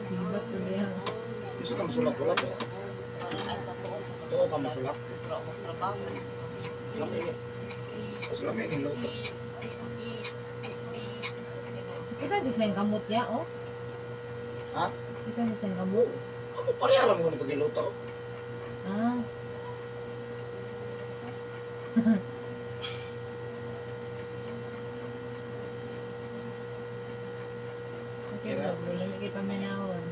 Bibat ko niya. Isa ka masulat wala to. Ay, sa tuo. Tuo ka masulat. Pero ako trabaho. Lami ni. Mas lami ni luto. Kita siya sa kamot niya, oh. Ha? Kita siya sa kamot. Amo pareha lang mo na pagiluto. Ah. Okay, Kira. bro. Lami kay paminawon.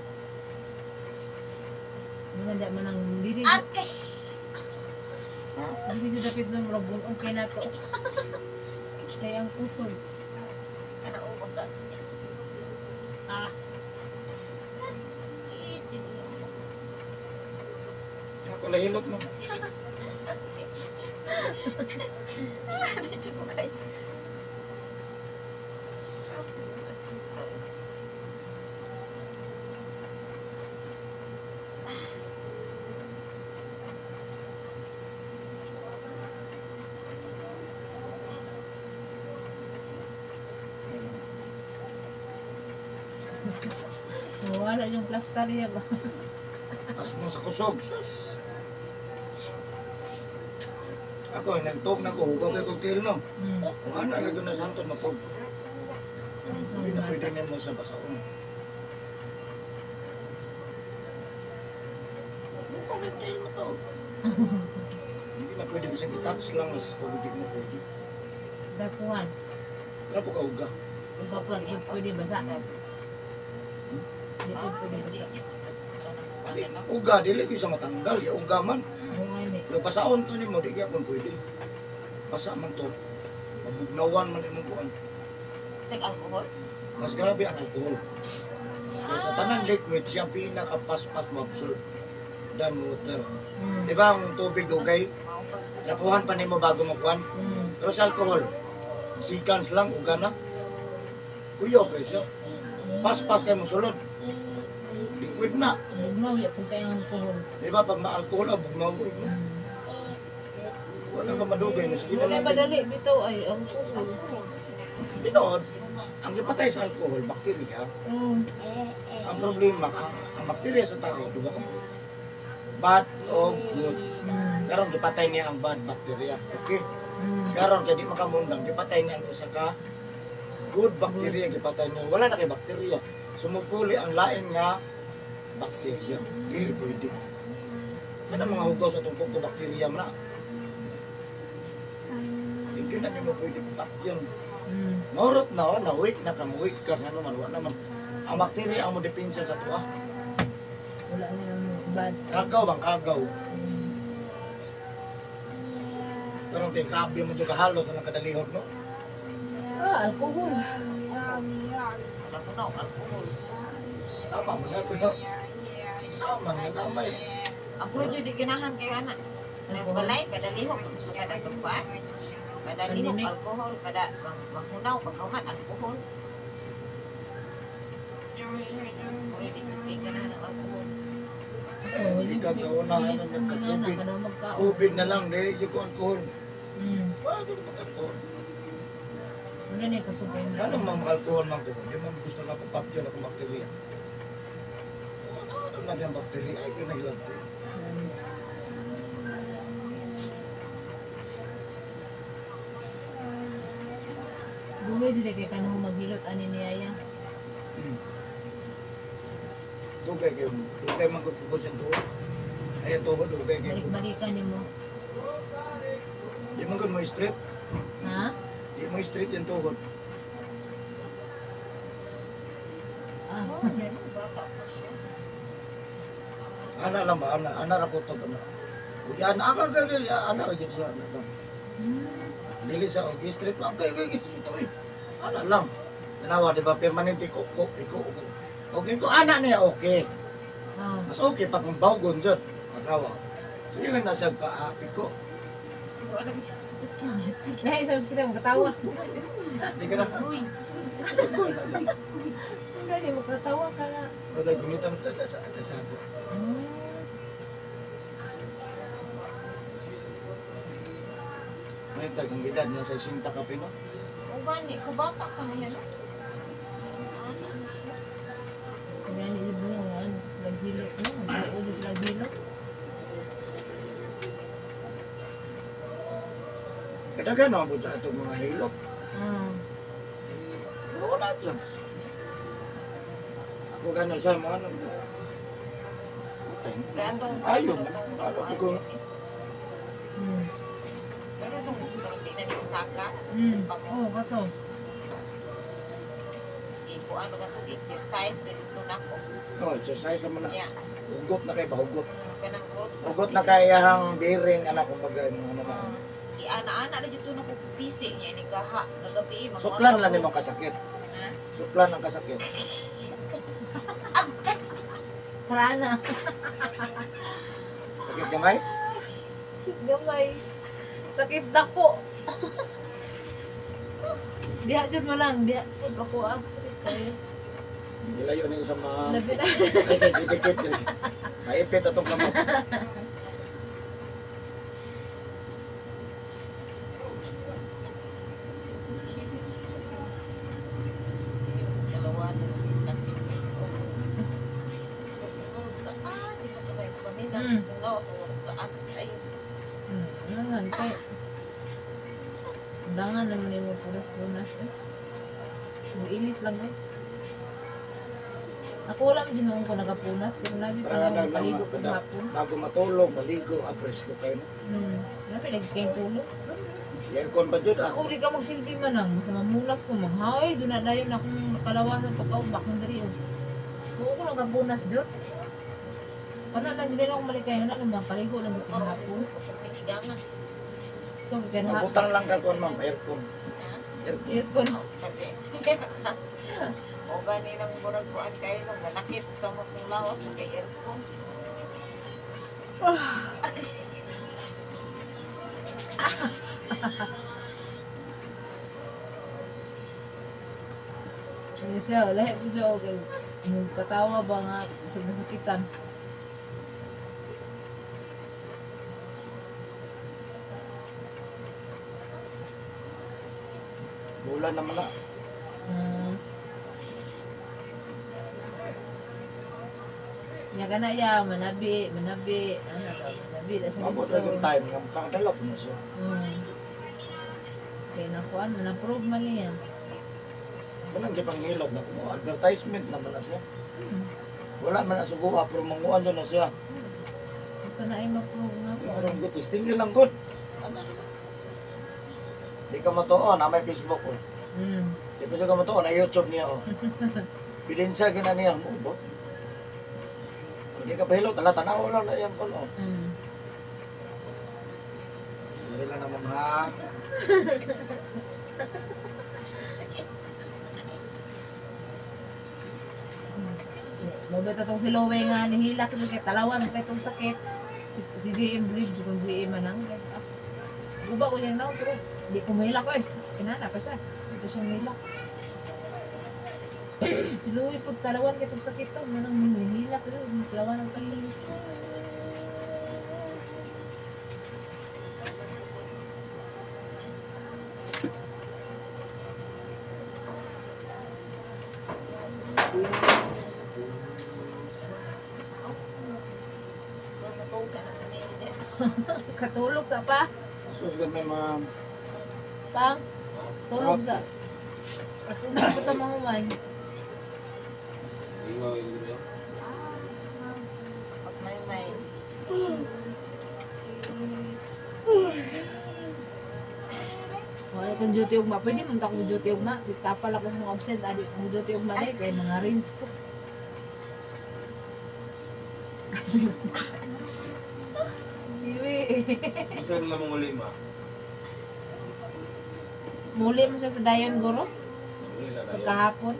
Muna di man ang dili Okay. Ha? dili jud dapit ng robot okay na to. Kay ang kusog. Kana o pagka. Ah. Sakit. Yun lang. Ako lahilot mo. Medyo mo kayo. Sakit ko. Wala yung plaster niya ba? As mo sa kusog. Sus. Ako, nagtuog na ko, hugaw kay cocktail no. Kung ano, lagi na santo, mapog. Hindi na pwede nimo sa basaon. Hugaw kay cocktail mo to. Hindi na pwede, bisan i-touch lang na sa tubig, di mo pwede. Dakuhan. Wala po ka uga. Uga po, di pwede basa. Di po pwede basa. Di, uga, dili ko sa matanggal. Ya, uga man. Bunga ni. Ya, basaon to nimo, di kaya kung pwede. Basa man to. Mabugnawan man imong kuan. Kasi alcohol? Mas grabe ang alcohol. Kaya sa tanan liquid, siya pinakapaspas mo-absorb than water. Di ba ang tubig dugay, lapuhan pa nimo bago makuan. Pero sa alcohol, seconds lang, uga na. Kuyo kay siya. Paspas kay mo sulod. Liquid na. Bugnaw ya pud kayo ang alcohol. Di ba pag ma-alcohol, ah, bugnaw mo. No? Wala ka madugay. No? Sige na Wala lang. madali bitaw ay alcohol. Tinood, ang gipatay sa alcohol, bakterya. Ang problema, ang bakterya sa tao, duha ka po. Bad o good. Karon gipatay niya ang bad bacteria. Okay? Karon kay di makamundang gipatay niya ang isa ka good bacteria gipatay niya. Wala na kay bakterya. Sumupuli ang lain nga bakterya. Dili pwede. Kana mga hugaw sa tungkol ko bakterya man na. Di na nimo pwede patyon. Maurot na oh, na weak na ka, weak ka ano man wa naman. Ang bakterya ang mo depensa sa tuwa. Wala na ang bad. Kagaw bang kagaw. Pero kay grabe mo dyan halos na nakadalihod no. Ah, alcohol. Wala ko na, alcohol. Tama mo na pero sama nga tama eh. Ako rin di ganahan kayo anak. Alcohol. Balay, kada lihok, kada tugpaan. Kada lihok, Pandemic. alcohol, kada manghunaw, pagkahuman, alcohol. Ako rin di ganahan ang alcohol. Oh, Gikan sa una, ano, nagka-COVID. Kana magkaon. COVID na lang di yung ko alcohol. Wala ko alcohol. Wala na kasugay. Ano man alcohol man ko? Di man gusto na ko patyon ako bakterya. Ano na diyang bakterya ay kinahilabti. Dugay jud kay kanang maghilot ani niya ya. Dugay kayo. Dugay man ko ko sa tuhod. Ay tuhod dugay kayo. Balik-balikan nimo. Di man ko mo straight. Ha? Di mo straight yung tuhod. Ah. Oh, ganun, bata pa siya. Ana lang ba? Ana, ana ra ko to ana. Uy, ana aga aga ana ra gyud siya. Ana lang. Dili sa og straight pa kay kay ito eh. Ana lang. Tanawa di ba permanente ko ko iko ko. Okay ko ana niya okay. Ah. Mas okay pa kung bawgon jud. Tanawa. Sige lang nasa pa ko. Ano siya? Dahil sa kita makatawa. Di ka na. Uy, Ang gani makatawa ka nga. Oday gunitan mo sa sa sa sa. May tagang edad niya sa 60 ka pino. uban ni, kubata pa niya, no? Gani jud mo ano sila hilot no. Oo jud sila hilot. Kadaghan naman po sa atong mga hilot. Ah. Eh, pero wala dyan. Ako gano'n sa mga ano. Ayaw man. Ano ko Pero itong di na ni Osaka. Oh, kato. Iko ano ba ito? Exercise. Pwede ito na ko. No, exercise naman na. Yeah. Hugot na kay bahugot. Kanang group. Hugot na kay ang bearing anak kumbaga yung ano na. Iana-ana na dito na ko pisi niya ni kaha kagabi Suklan lang nimo kasakit. Ha? Suklan ang kasakit. Prana. Sakit gamay? Sakit gamay. Sakit dako. Diha jud mo lang, diha jud ako ah. Sakit kayo. Nilayo ni sa mga Labi na. ay kay dikit. Maipit atong kamot. Dalawa na sakit ko. Ah, di ba kayo kanina? No, so ay Nangan kay. Dangan naman nimo punas-punas eh. Ilis lang eh. Ako wala man ginoon ko nagapunas pero lagi pa Para ako lang paligo ko kada, hapon. bago matulog, maligo, apresko kayo. Labi lagi kayong tulog. Aircon pa jud ah. Ako di ka magsilbi man ang mas mamulas ko manghay doon na dayon akong kalawasan pagkaubak ng diri oh. Kung ako nagapunas jud. Kana lang dili lang ako malikay na lang paligo lang ko hapon. Pinigangan. So kay na Mabutang lang ka kuan ma'am, aircon. Aircon. aircon. O gani nang murag kuan kayo nang manakit sa mga lawas kay aircon. Ano siya, lahi po siya okay. Katawa ba nga sa masakitan. Bulan naman na. Nya kana ya manabi, manabi, ano daw, manabi na siya Mabot dito. lang yung time nga makakadala po na siya. Kaya nakuan, man-approve man niya. Kanang gipanghilot na kuno advertisement naman na siya. Wala man na suguha pero manguan jud na siya. Basta na ay ma-approve nga po. Pero good testing lang good. Ano naman? Di ka matuon, na may Facebook ko. Di pa siya ka matuon, na YouTube niya oh. Ebidensya gina niya mo ba? Di ka pahilot, ala tanaw lang na iyang kon oh. Sorry lang naman ha. Mabait atong si Lowe nga nihilak ito kay talawan kay itong sakit. Si GM Bridge kung GM man ang ah. Guba ko yan na pero di ko mahilak ko eh. Kinana pa siya. Di pa siya mahilak. Si Lowe pag talawan kay itong sakit to, manang nihilak ito, talawan ang sakit. Matulog na sa nila. Katulog sa pa. Sus gamay ma'am. Pang. Tulog sa. As in, pa ta mahuman. Pag may Wala kong duty ugma. Pwede man ta kong duty ugma. Tapal ako mga absent. Adi kong duty ugma dahil kay mga rings ko. Iwi. Isa na lamang uli, ma. Muli mo siya sa Dayon Guro Uli na tayo. pagkahapon.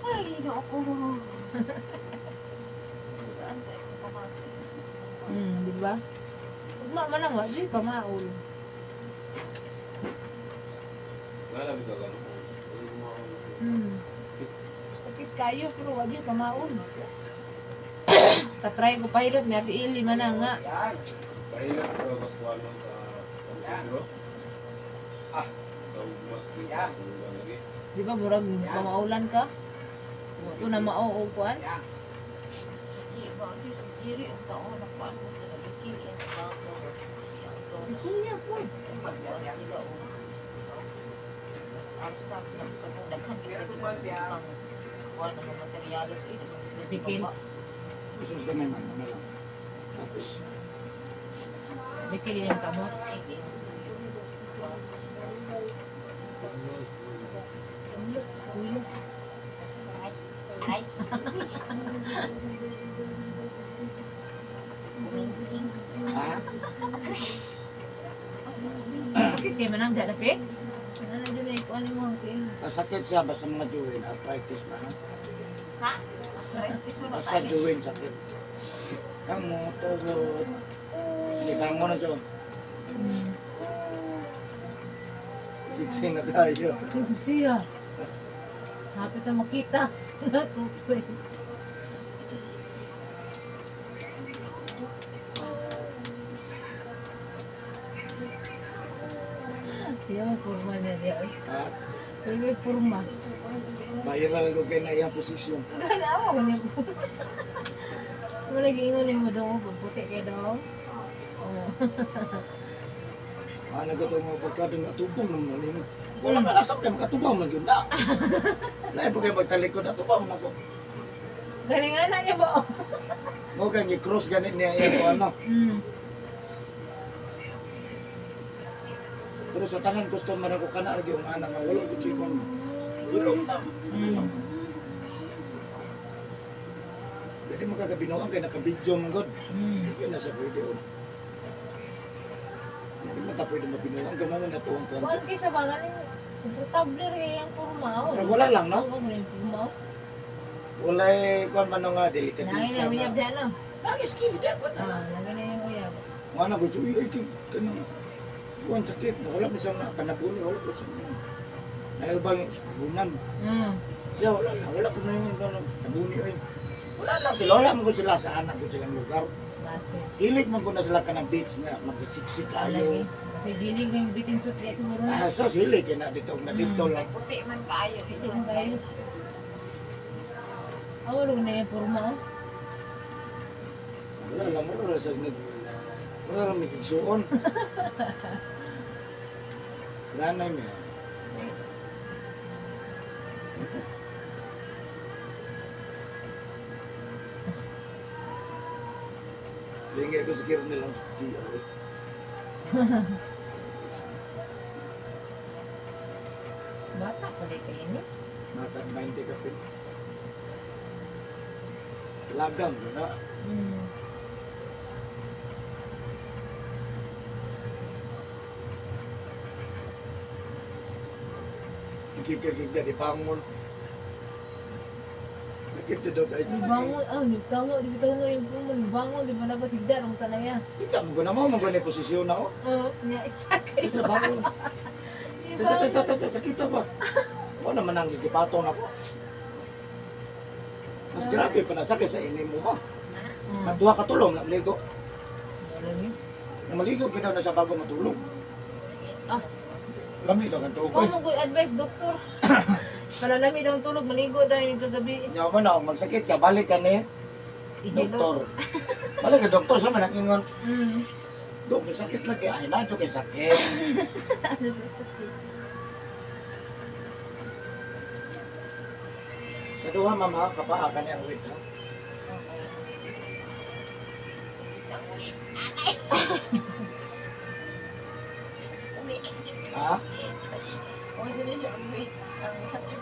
Ay, naku. Saan kayo pamati? Di ba? Ugma man lang wa, di pa maul. Wala bitaw ka, no? Uli mo ako. Sakit kayo pero wa di pa maul. Katry ko pilot ni Ate Ili man na nga. Kahirap pero mas kuwan mo sa San Pedro. Ah. Sa ugmas dito sa lugar lagi. Di ba murag pamaulan ka? Ito na mao o kuan. Si ba si Jerry ang taon na kuan mo to nagkil ang bago. Si kuya po. Kuan sila o. Arsak na katong daghan kasi pang kuan mga materyales eh daghan sila Bikil. gibaba. Usos gamay man, ano lang. Tapos, Bikil yung kamot. Ay, eh. Si kuya. Ay, ay. Buging-buging. ha? Sakit kay manang dada pe? Ano dyan ay kuan mo ang kuya. Masakit siya basta mga joint, arthritis na. Ha? Arthritis mo na Basta tayo. joint sakit. Kamo, tuhod. Hindi bango na siya. Siksi na tayo. Siya. Hapit na makita. Natutoy. Kaya may forma niya diya. Ha? Kaya may forma. Viral ko kay na iyang posisyon. Gana mo ganyan po. Wala giingon ni mo daw, pagputi kay daw. Oh. Ah, nagkato mga pagkado nga tubong naman nimo. Wala ka nasa problema katubong man gyud na. Lain po kay pagtalikod atubong man ako. Gani nga na niya ba? Mo kay gi-cross ganit niya iya ko ano. Pero sa tanan customer ako kana ra gyud ang ana nga wala gyud chikon. Ilong na. Dili mo kagabinuang kay naka-video man gud. Yun na sa pwede oh. Hindi mo ta pwede mabinuang kay mo man ato ang Kuan kwanto. kay siya ba ganing komportable ra kay ang forma. Oh. Pero wala lang no. Oo, mo yung forma. Oh. Walay kuan man nga Lagi delikadesa. na uyab diyan no. Lagi skill di ako na. Ah, lagi na yung uyab. Nga na gusto, uy, ay, kay, kanang, kuwan sakit, wala mo siyang nakanabuni, wala po siyang, naibang bunan. Siya, wala na, wala po na yung kanang nabuni, ay. Wala lang sila, wala man ko sila sa anak ko silang lugar. Base. Hilig man ko na sila kanang beach nga, magsiksik Lagi. ayo. Kasi bilig na yung bitin suit niya siguro na. Ah, so, hilig, kaya na dito, na dito Ay, lang. puti man kaayo. Puti man kaayo. Ah, wala na yung forma. Oh. Wala lang, wala lang sa nag, wala lang may kigsuon. Nanay niya. Lingay ko sa kira nilang sa GR. Bata pa di kayo ni. Mata 90 ka pin. Lagang yun na. Kikagigda di bangon. Sakit siya daw guys. Ni bangon, ah, ni tawa, di bitaw nga yung forma, ni bangon, di ba dapat higda rong tanaya. Ikaw mo na mo, mo gani posisyon na oh. Oo, niya siya kayo. Sa bangon. Ni Tesa, tesa, bangon. tesa, sakit ba? Mo naman ang gigipatong ako. Mas grabe pa na sakit sa ini mo ba? Katuha ka tulong, ligo. Wala ni. Na maligo ginaw na sa bago matulog. Ah. Lami lang ang tuog. Kung mo ko advice doktor. Palalami daw ang tulog, maligo daw yung kagabi. Nya mo na, kung magsakit ka, balik ka ni Ihilo. doktor. Balik ka doktor sa man ingon. Dok, may sakit lagi. Ay, nadyo kay sakit. Ano ba sakit? Sa duha, mama, kapaa ka ni ang wit, ha? Umi. Ha? Okay, siya ang wait. Ang sakit.